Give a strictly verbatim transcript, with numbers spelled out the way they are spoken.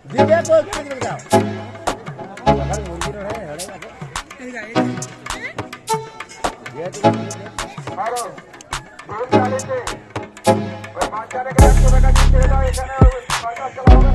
ᱵᱤᱵᱮᱠ ᱠᱚ ᱠᱷᱮᱞ ᱠᱮᱫᱟ᱾ ᱵᱟᱠᱷᱟᱱ ᱢᱩᱨᱜᱤ ᱱᱚᱰᱮ ᱦᱮᱲᱮ ᱠᱟᱛᱮ᱾ ᱟᱨᱚ ᱫᱩ ᱛᱟᱹᱨᱤᱠᱷ ᱨᱮ ᱳᱭ ᱵᱟᱧᱪᱟᱣ ᱨᱮᱜᱮ ᱮᱠᱥᱚ ᱴᱟᱠᱟ ᱡᱤᱛᱟᱹᱣ ᱫᱚ ᱮᱠᱷᱟᱱᱮ ᱯᱚᱧᱪᱟᱥ ᱴᱟᱠᱟ ᱦᱚᱸ